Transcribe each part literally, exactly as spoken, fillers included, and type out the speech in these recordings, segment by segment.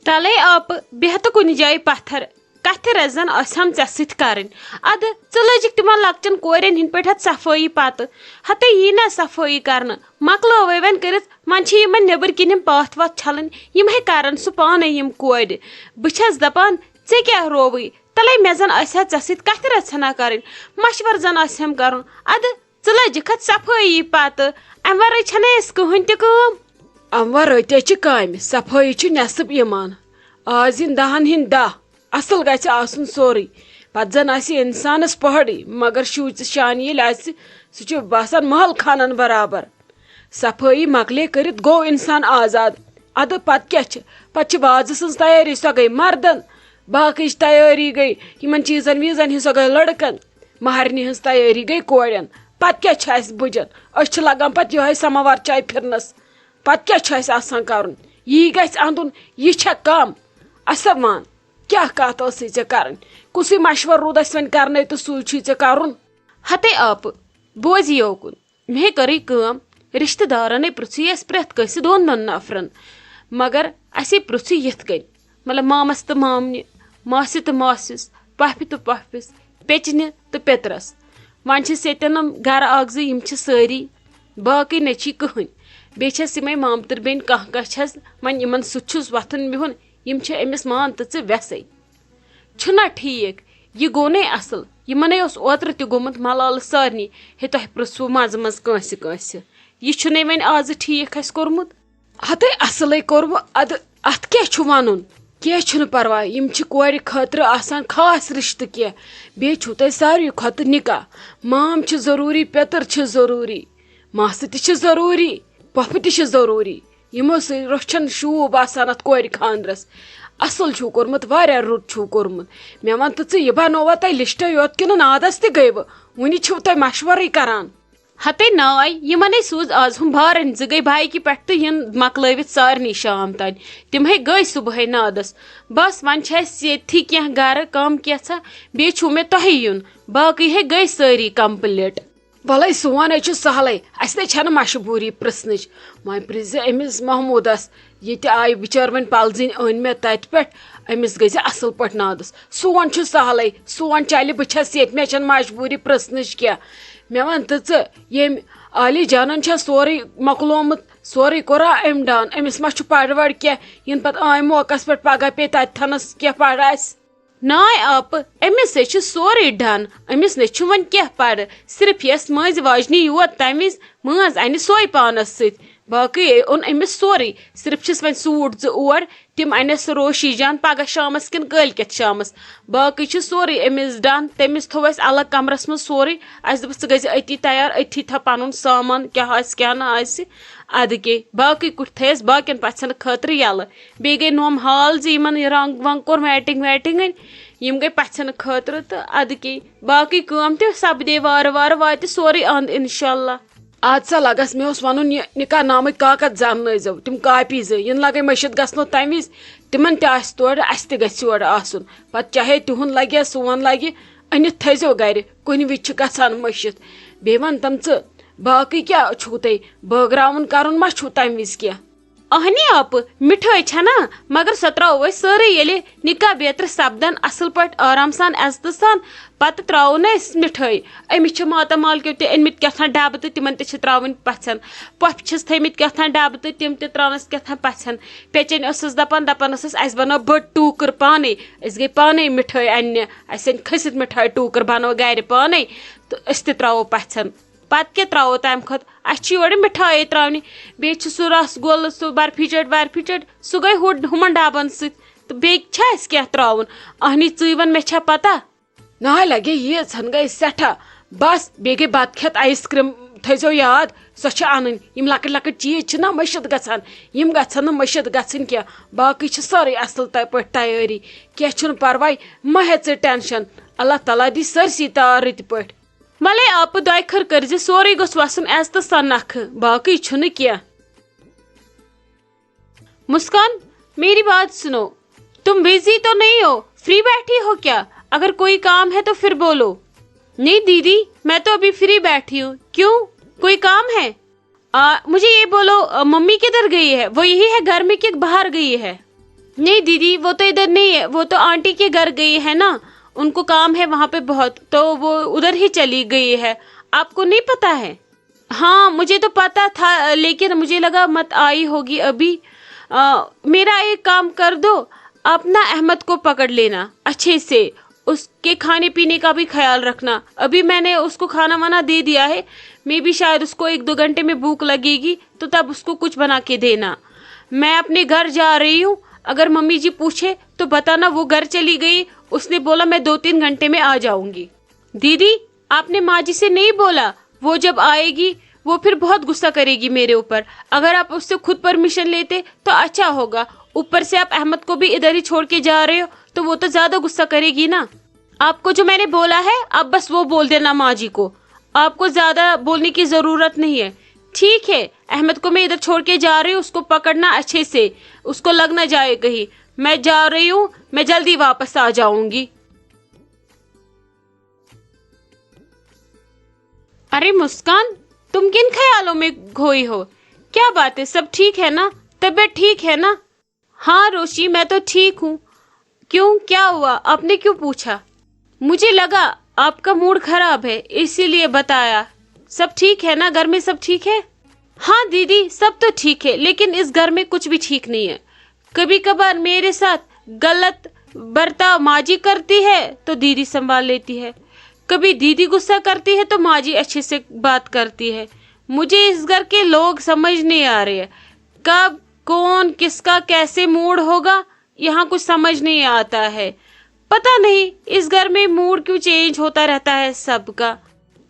تلے آپہٕ، بیٚہہ تہٕ کُنہِ جایہِ پتھر۔ کتھِ رژھ زن آسہِ ہم ژےٚ سۭتۍ کرٕنۍ۔ ادٕ ژٕ لٔجِکھ تِمن لۄکچن کورٮ۪ن ہٕنٛدۍ پٲٹھۍ اتھ صفٲیی پتہٕ۔ ہتے یی نہ صفٲیی کرنہٕ، مۄکلٲوے وۄنۍ کٔرِتھ، وۄنۍ چھِ یِمن نیٚبٕرۍ کِنۍ یِم پاتھ واتھ چھلٕنۍ، یِم ہے کرن سُہ پانے یِم کورِ۔ بہٕ چھس دپان، ژےٚ کیٛاہ رووٕے؟ تلے مےٚ زن آسہِ ہا ژےٚ سۭتۍ کتھِ رژھنا کرٕنۍ، مشورٕ زن آسہِ ہم کرُن۔ ادٕ ژٕ لٔجِکھ اتھ صفٲیی پتہٕ، امہِ ورٲے چھنہٕ اسہِ کٕہٕنۍ تہِ کٲم۔ امہِ ورٲے تہِ چھِ کامہِ، صفٲیی چھِ نصف ایمان۔ آز یِن دہن ہٕنٛدۍ دہ، اصل گژھِ آسُن سورُے۔ پتہٕ زن آسہِ انسانس پہاڑٕے، مگر شوٗژِ شانہِ ییٚلہِ آسہِ، سُہ چھُ باسان محل خانن برابر۔ صفٲیی مۄکلے کٔرِتھ گوٚو انسان آزاد۔ ادٕ پتہٕ کیٛاہ چھِ؟ پتہٕ چھِ وازٕ سٕنٛز تیٲری، سۄ گٔے مردن۔ باقٕچ تیٲری گٔے یِمن چیٖزن ویٖزن ہٕنٛز، سۄ گٔے لڑکن۔ مہرنہِ ہٕنٛز تیٲری گٔے کورٮ۪ن۔ پتہٕ کیٛاہ چھِ اسہِ بُجن؟ أسۍ چھِ لگان پتہٕ یِہوٚے سماوار چاے پھِرنس۔ پتہٕ کیٛاہ چھُ اسہِ آسان کرُن؟ یی گژھِ انُن، یہِ چھا کم؟ اصل مان، کیٛاہ کتھ ٲسٕے ژےٚ کرٕنۍ؟ کُسٕے مشورٕ روٗد اسہِ وۄنۍ کرنے تہٕ سُے چھُے ژےٚ کرُن۔ ہتے آپہٕ، بوز یہِ یوکُن۔ مےٚ کٔرٕے کٲم، رشتہٕ دارنٕے پرٛژھٕے اَسہِ پرٛٮ۪تھ کٲنٛسہِ دۄن دۄن نفرن، مگر اَسے پرٛژھٕے یِتھ کٔنۍ، مطلب مامس تہٕ مامنہِ، ماسہِ تہٕ ماسِس، پۄپھِ تہٕ پۄپھِس، پیٚچنہِ تہٕ پیٚترس۔ وۄنۍ چھِس ییٚتٮ۪ن یِم گرٕ اکھ زٕ، یِم چھِ سٲری، باقٕے نہ چھی کٕہٕنۍ۔ بیٚیہِ چھَس یِمے مامتٕر بیٚنہِ کانٛہہ کانٛہہ چھَس، وۄنۍ یِمن سۭتۍ چھُس وۄتھُن بِہُن، یِم چھِ أمِس مان تہٕ ژٕ وٮ۪سَے۔ چھُنہ ٹھیٖک، یہِ گوٚو نے اصل۔ یِمنے اوس اوترٕ تہِ گوٚمُت ملالہٕ سارنٕے، ہے تۄہہِ پرٛژھوُ منٛزٕ منٛزٕ کٲنٛسہِ کٲنٛسہِ۔ یہِ چھُنے وۄنۍ آزٕ ٹھیٖک اَسہِ کوٚرمُت۔ ہتے اصلٕے کوٚروٕ، ادٕ اتھ کیٛاہ چھُ ونُن؟ کینٛہہ چھُنہٕ پرواے، یِم چھِ کورِ خٲطرٕ آسان خاص رشتہٕ کینٛہہ۔ بیٚیہِ چھُو تۄہہِ ساروٕے کھۄتہٕ نکاح۔ مام چھِ ضروٗری، پیٚتٕر چھِ ضروٗری، ماسہٕ تہِ چھِ ضروٗری، پۄپھٕ تہِ چھِ ضروٗری۔ یِمو سۭتۍ روٚچھن شوٗب آسان اتھ کورِ خاندرس۔ اصل چھُو کوٚرمُت، واریاہ رُت چھُو کوٚرمُت۔ مےٚ ون تہٕ ژٕ، یہِ بنووا تۄہہِ لسٹے یوت کِنہٕ نادس تہِ گٔیوٕ؟ وُنہِ چھِو تُہۍ مشورٕے کران۔ ہتے ناے، یِمنے سوٗز آز ہُم بارٕنۍ زٕ، گٔے بایکہِ پٮ۪ٹھ تہٕ یِن مۄکلٲوِتھ سارنٕے شام تانۍ۔ تِم ہے گٔے صُبحٲے نادس۔ بس وۄنۍ چھِ اَسہِ ییٚتھی کینٛہہ گرٕ کٲم کینٛژھا، بیٚیہِ چھُو مےٚ تۄہے یُن، باقٕے ہے گٔے سٲری complete۔ وَلَے سون ہے چھُ سہلٕے، اَسہِ نے چھَنہٕ مجبوٗری پرٛژھنٕچ۔ وۄنۍ پرٛژھ زِ أمِس محموٗدس، ییٚتہِ آیہِ بِچٲر وۄنۍ پلزٕنۍ، أنۍ مےٚ تَتہِ پٮ۪ٹھ، أمِس گٔے زِ اَصٕل پٲٹھۍ نادس۔ سون چھُ سہلٕے، سون چلہِ، بہٕ چھَس ییٚتہِ، مےٚ چھَنہٕ مجبوٗری پرٛژھنٕچ کینٛہہ۔ مےٚ وَن تہٕ ژٕ، ییٚمۍ عالی جانن چھا سورُے مۄکلومُت، سورُے کوٚرا أمۍ ڈان؟ أمِس ما چھُ پَرٕ وَرٕ کینٛہہ؟ یِنہٕ پَتہٕ آے موقعس پٮ۪ٹھ پَگاہ پیٚیہِ تَتہِ تھَنَس کینٛہہ پَرٕ آسہِ۔ ناے آپہٕ، أمِس ہے چھُ سورُے ڈن، أمِس نے چھُ وۄنۍ کینٛہہ پرٕ، صرف یَس مٲنٛزِ واجنہِ یوت تَمہِ وِزِ مٲنٛز اَنہِ سۄے پانَس سۭتۍ، باقٕے اوٚن أمِس سورُے، صرف چھِس وۄنۍ سوٗٹ زٕ اور، تِم اَنٮ۪س روشی جان پگاہ شامَس کِنہٕ کٲلۍکٮ۪تھ شامَس، باقٕے چھُ سورُے أمِس ڈن، تٔمِس تھوٚو اَسہِ الگ کمرَس منٛز سورُے، اَسہِ دوٚپُس ژٕ گٔژھِ أتی تیار، أتی تھاو پَنُن سامان کیٛاہ آسہِ کیٛاہ نہٕ آسہِ، اَدٕ کیٛاہ باقٕے کُٹھۍ تھٲے اَسہِ باقیَن پَژھٮ۪ن خٲطرٕ یَلہٕ۔ بیٚیہِ گٔے نۄم ہال زِ یِمن یہِ رنگ ونگ کوٚر میٹنگ ویٹنگ، یِم گٔے پژھٮ۪ن خٲطرٕ تہٕ ادٕ کے باقٕے کٲم تہِ سپدے وارٕ وارٕ، واتہِ سورُے اند انشاءاللہ۔ اَدٕ سا لگس، مےٚ اوس ونُن، یہِ نکاح نامٕکۍ کاکد زاننٲیزیو، تِم کاپی زٕ، یِنہٕ لگے مٔشِتھ گژھنو تمہِ وِزِ، تِمن تہِ آسہِ تورٕ، اسہِ تہِ گژھِ یورٕ آسُن۔ پتہٕ چاہے تِہُنٛد لگہِ یا سون لگہِ، أنِتھ تھٲیزیو گرِ، کُنہِ وِزِ چھُ گژھان مٔشِتھ۔ بیٚیہِ ون تم ژٕ، باقٕے کیٛاہ چھُو تۄہہِ بٲگراوُن کرُن، ما چھُو تمہِ وِزِ کینٛہہ؟ اہنی آپہٕ، مِٹھٲے چھنا، مگر سۄ ترٛاوو أسۍ سٲرٕے ییٚلہِ نکاح بیترِ سپدن اصل پٲٹھۍ آرام سان عزتہٕ سان، پتہٕ ترٛاوو نہٕ أسۍ مِٹھٲے۔ أمِس چھِ ماتامال کیو تہِ أنمٕتۍ کیٛاہ تام ڈبہٕ تہٕ تِمن تہِ چھِ ترٛاوٕنۍ پژھٮ۪ن۔ پۄپھِ چھِس تھٲومٕتۍ کیٛاہ تام ڈبہٕ تہٕ تِم تہِ ترٛاونس کیٛاہ تام پژھٮ۪ن۔ پیٚچٮ۪ن ٲسٕس دپان، دپان ٲسٕس، اسہِ بنٲو بٔڑ ٹوٗکٕر پانے، أسۍ گٔے پانے مِٹھٲے اننہِ، اسہِ أنۍ کھٔسِتھ مِٹھٲے ٹوٗکٕر بنٲو گرِ پانے تہٕ أسۍ تہِ ترٛاوو پژھٮ۪ن۔ پتہٕ کیٛاہ ترٛاوو تمہِ کھۄتہٕ؟ اسہِ چھِ یورٕ مِٹھٲے ترٛاونہِ، بیٚیہِ چھُ سُہ رس گولہٕ، سُہ برفی چٔٹۍ ورفی چٔٹۍ، سُہ گٔے ہُہ ہُمن ڈبن سۭتۍ۔ تہٕ بیٚیہِ چھا اسہِ کینٛہہ ترٛاوُن؟ اہنی، ژٕے ون، مےٚ چھا پتہ؟ نہ لگے ییٖژ ہن گٔے سٮ۪ٹھاہ۔ بس، بیٚیہِ گٔے بتہٕ کھٮ۪تھ آیس کریم تھٲیزیو یاد، سۄ چھِ انٕنۍ۔ یِم لۄکٕٹۍ لۄکٕٹۍ چیٖز چھِنہ مٔشِتھ گژھان، یِم گژھن نہٕ مٔشِتھ گژھٕنۍ کینٛہہ۔ باقٕے چھِ سٲرٕے اصل تہ-، پٲٹھۍ تیٲری، کینٛہہ چھُنہٕ پرواے، مہ ہےٚ ژٕ ٹینشن۔ اللہ تعالیٰ دی سٲرسٕے تار رٕتۍ پٲٹھۍ۔ وَلَے آپہٕ، دۄیہِ خٲر کٔرۍ زِ سورُے گوٚژھ وَسُن عزتہٕ سان نَکھٕ، باقٕے چھُنہٕ کینٛہہ۔ مسکان، میری بات سنو، تم بزی تو نہیں ہو؟ فری بیٹھی ہو کیا؟ اگر کوئی کام ہے تو پھر بولو۔ نہیں دیدی، میں تو ابھی فری بیٹھی ہوں۔ کیوں؟ کوئی کام ہے؟ آ، مجھے یہ بولو، آ، ممی کدھر گئی ہے؟ وہ یہی ہے گھر میں کہ باہر گئی ہے؟ नहीं दीदी, वो तो इधर नहीं है, वो तो आंटी के घर गई है ना, उनको काम है वहाँ पे बहुत, तो वो उधर ही चली गई है। आपको नहीं पता है? हाँ, मुझे तो पता था, लेकिन मुझे लगा मत आई होगी अभी। अ, मेरा एक काम कर दो, आप ना अहमद को पकड़ लेना अच्छे से, उसके खाने पीने का भी ख्याल रखना। अभी मैंने उसको खाना वाना दे दिया है, मे भी शायद उसको एक दो घंटे में भूख लगेगी, तो तब उसको कुछ बना के देना। मैं अपने घर जा रही हूँ, अगर मम्मी जी पूछे तो बताना वो घर चली गई, उसने बोला मैं दो तीन घंटे में आ जाऊंगी। दीदी, आपने माँ जी से नहीं बोला, वो जब आएगी वो फिर बहुत गुस्सा करेगी मेरे ऊपर। अगर आप उससे खुद परमिशन लेते तो अच्छा होगा। ऊपर से आप अहमद को भी इधर ही छोड़ के जा रहे हो, तो वो तो ज्यादा गुस्सा करेगी ना। आपको जो मैंने बोला है, आप बस वो बोल देना माँ जी को, आपको ज्यादा बोलने की जरूरत नहीं है। ठीक है, अहमद को मैं इधर छोड़ के जा रही हूँ, उसको पकड़ना अच्छे से, उसको लग ना जाए कहीं। मैं जा रही हूँ, मैं जल्दी वापस आ जाऊंगी। अरे मुस्कान, तुम किन ख्यालों में खोई हो? क्या बात है, सब ठीक है ना? तबीयत ठीक है ना? हाँ रोशी, मैं तो ठीक हूँ। क्यों, क्या हुआ? आपने क्यों पूछा? मुझे लगा आपका मूड खराब है, इसीलिए बताया। सब ठीक है ना? घर में सब ठीक है? हाँ दीदी, सब तो ठीक है, लेकिन इस घर में कुछ भी ठीक नहीं है। कभी कभार मेरे साथ गलत बर्ताव माँ जी करती है तो दीदी संभाल लेती है, कभी दीदी गुस्सा करती है तो माँ जी अच्छे से बात करती है। मुझे इस घर के लोग समझ नहीं आ रहे, कब कौन किसका कैसे मूड होगा, यहाँ कुछ समझ नहीं आता है। पता नहीं इस घर में मूड क्यों चेंज होता रहता है सबका।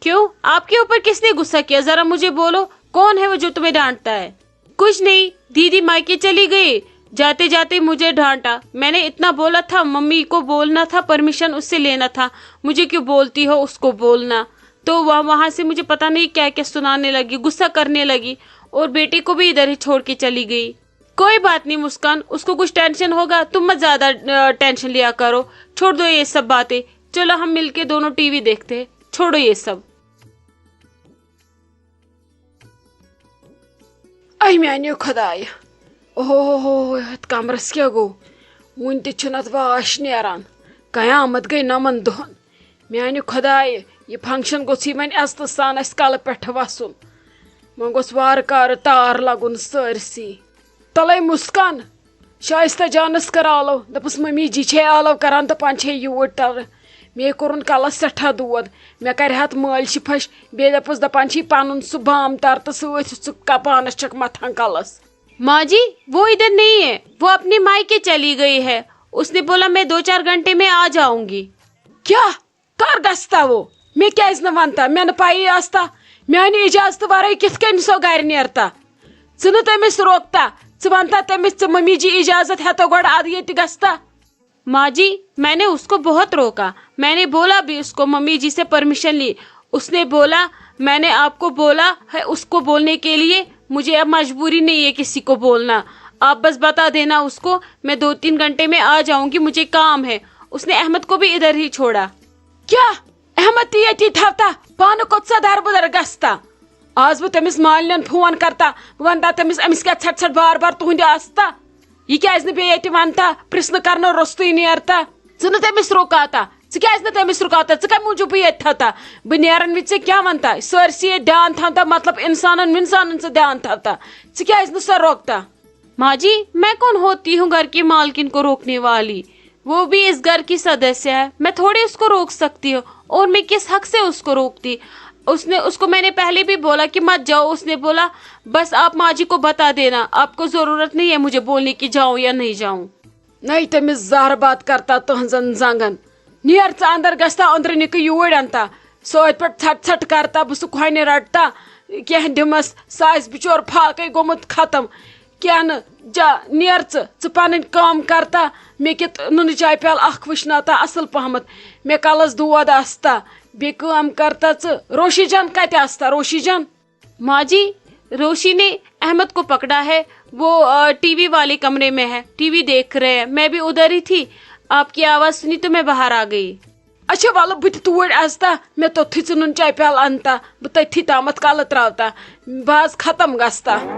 क्यों, आपके ऊपर किसने गुस्सा किया? जरा मुझे बोलो, कौन है वो जो तुम्हें डांटता है? कुछ नहीं, दीदी मायके चली गई, जाते जाते मुझे डांटा। मैंने इतना बोला था, मम्मी को बोलना था, परमिशन उससे लेना था। मुझे क्यों बोलती हो, उसको बोलना। तो वह वहां से मुझे पता नहीं क्या क्या सुनाने लगी, गुस्सा करने लगी, और बेटे को भी इधर ही छोड़ के चली गई। कोई बात नहीं मुस्कान, उसको कुछ टेंशन होगा, तुम मत ज्यादा टेंशन लिया करो। छोड़ दो ये सब बातें, चलो हम मिलके दोनों टीवी देखते हैं, छोड़ो ये सब। اے میانیو خدایہ، اوہو، یتھ کمرس کیٛاہ گوٚو؟ وُنہِ تہِ چھُنہٕ اتھ واش نیران۔ قیامت گٔے نَمَن دۄہن۔ میانہِ خدایہِ، یہِ فنکشن گوٚژھ یہِ وۄنۍ عزتہٕ سان اسہِ کلہٕ پٮ۪ٹھٕ وسُن۔ وۄنۍ گوٚژھ وارٕ کارٕ تار لگُن سٲرسٕے۔ تلے مسکان، شائستہ جانس کر آلو، دپس ممی جی چھے آلو کران، دپان چھے یوٗرۍ تر۔ مے کوٚرُن کلس سٮ۪ٹھاہ دود، مےٚ کرِ ہتھ مٲلۍ شِفش، بیٚیہِ دپس دپان چھی پنُن سُہ بام تر تہٕ سۭتۍ سُہ ک-، پانس چھکھ متھان کلس۔ माँ जी, वो इधर नहीं है, वो अपने मायके चली गई है। उसने बोला मैं दो चार घंटे में आ जाऊंगी। کیٛاہ؟ کر گژھتا وہ؟ مےٚ کیٛازِ نہٕ ونتا؟ مےٚ نہٕ پَیی ٲستا۔ میانہِ اجازتہٕ ورٲے کِتھ کٔنۍ سۄ گرِ نیرتا؟ ژٕ نہٕ تٔمِس روکتا، ژٕ ونتا تٔمِس، ژٕ ممی جی اجازت ہیتو گۄڈٕ ادٕ ییٚتہِ گژھتا۔ माँ जी, मैंने उसको बहुत रोका, मैंने बोला भी उसको, मम्मी जी से परमिशन ली। उसने बोला, मैंने आपको बोला है उसको बोलने के लिए, मुझे अब मजबूरी नहीं है किसी को बोलना। आप बस बता देना उसको, मैं दो तीन घंटे में आ जाऊंगी, मुझे काम है। उसने अहमद को भी इधर ही छोड़ा। کیٛاہ؟ احمد تہِ ییٚتی تھاوتا؟ پانہٕ کوٚت سا دربٕدر گژھتا؟ آز بہٕ تٔمِس مالِنٮ۪ن فون کرتا، بہٕ ونتا تٔمِس، أمِس کیٛاہ ژھٹھ ژھٹھ بار بار تُہنٛدِ آستا؟ یہِ کیٛازِ نہٕ بیٚیہِ ییٚتہِ ونتا، پرژھنہٕ کرنہٕ روٚستُے نیرتا؟ ژٕ نہٕ تٔمِس رُکاوتا، ژٕ کیٛازِ نہٕ تٔمِس رُکاوتا؟ ژٕ کمہِ موٗجوٗب بہٕ ییٚتہِ تھاوتا؟ بہٕ نیرن وِزِ ژےٚ کیٛاہ ونتا؟ سٲرسٕے ییٚتہِ دیان تھاوتا، مطلب انسانن ونسانن ژٕ دیان تھاوتا، ژٕ کیٛازِ نہٕ سۄ روکتا؟ माँ जी, मैं कौन होती हूँ घर की मालकिन को रोकने वाली? वो भी इस घर की सदस्य है, मैं थोड़ी उसको रोक सकती हूँ। और मैं किस हक से उसको रोकती? उसने, उसको मैंने पहले भी बोला कि मत जाओ। उसने बोला, बस आप माँ जी को बता देना, आपको जरूरत नहीं है मुझे बोलने की जाऊँ या नहीं जाऊँ। نَے تٔمِس زہر باد کرتا تُہنٛزن زنٛگن۔ نیر ژٕ اندر گژھتا، أنٛدرٕ نِکہٕ یوٗرۍ انتا۔ سۭتۍ پٲٹھۍ ژھٹ ژھٹ کرتا، بہٕ سُہ کھۄنہِ رٹتا، کینٛہہ دِمس، سُہ آسہِ بِچور فاقے گوٚمُت ختم۔ کینٛہہ نہٕ، جا، نیر ژٕ، ژٕ پنٕنۍ کٲم کرتا، مےٚ کیُتھ نُنہٕ چاے پیالہٕ اکھ وٕشناوتا اصل پہمتھ، مےٚ کلس دود آستا، بیٚیہِ کٲم کرتا ژٕ۔ روشی جان کتہِ آستا؟ روشی جان؟ माँ जी, रोशी ने अहमद को पकड़ा है, वो टीवी वाले कमरे में है, टीवी देख रहे हैं। मैं भी उधर ही थी, आपकी आवाज सुनी तो मैं बाहर आ गई। اچھا، وَلہٕ بہٕ تہِ توٗرۍ اَژٕ تا، مےٚ توٚتتھٕے ژٕ نُن چاے پیالہٕ اَنہٕ تا، بہٕ تٔتھی تامَتھ کَلہٕ ترٛاوٕ تا، بہٕ حظ ختم گژھٕ تا۔